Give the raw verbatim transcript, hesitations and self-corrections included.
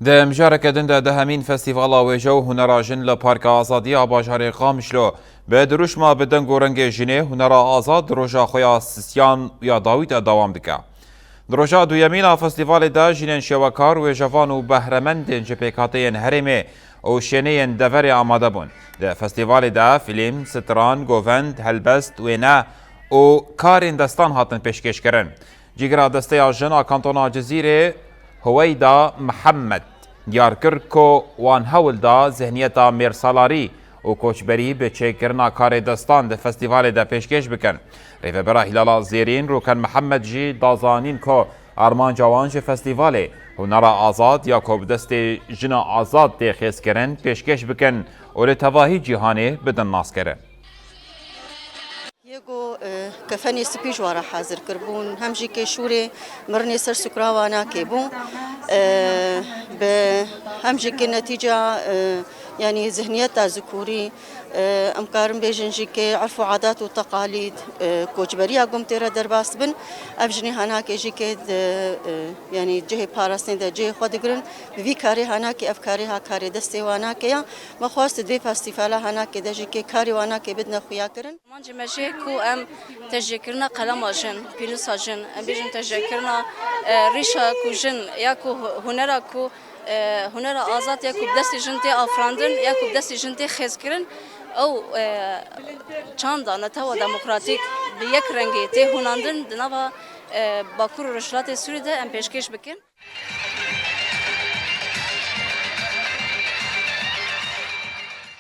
Di mijareke din de dehemîn Festîvala Wêje û Hunera Jin li Parka Azadî ya bajarê Qamişlo bi dirûşma bi deng û rengê jinê, hunera azad, roja xwe ya sisyan ya dawî de dewam dike. Di roja duyemîn a festîvalê de jinên şêwekar, wêjevan û behremendên ji pêkhateyên herêmê û şêneyên deverê amade bûn. Di festîvalê de fîlm, stran, govend, helbest, wêne û karên destan hatin pêşkêşkirin. Cîgira Desteya Jin a Kantona Cizîrê, Huweyda Mihemed, diyar kir ku wan hewl da zihniyeta mêrsalarî û koçberî bi çêkirina karê destan di festîvalê de pêşkêş bikin. Rêvebera Hîlala Zêrîn Rûken Mihemed jî da zanîn ku armanca wan ji festîvalê hunera azad ya ku bi destê jina azad tê xêzkirin pêşkêş bikin û li tevahî cîhanê bidin naskirin. Yê ku, e, kefenê spî ji wan re hazir kiribûn, hem jî kê şûrê mirinê ser sukra wan nakê bû. E, bi, hem jî kê netîca, e, yanî zihniyeta zikûrî, e, em karin bêjin jî kê erf û adat û teqalîd, e, koçberiya ku em tê re derbas bin. Ev jinê hanakê jî kê di, e, yanî cihê parastinê de cihê xwe digirin. Bi vî karê hanakê, ev karê ha karê destê wan nake ya. Me xwest di vê festîvala hanakê de jî kê karê wan nake bidine xuya kirin. Armancê me jê ku em tejêkirina qelema jin, pînusa jin, em bêjin tejêkirina, e, rîşa ku jin ya ku hu-, hunera ku, e, hunera azad ya ku bi destê jin tê afirandin, ya ku bi destê jin tê xêzkirin, ew, e, çanda netewa demokratîk bi yek rengî tê hûnandin di nava, e, Bakur û Rojhilatê Sûrî de em pêşkêş bikin.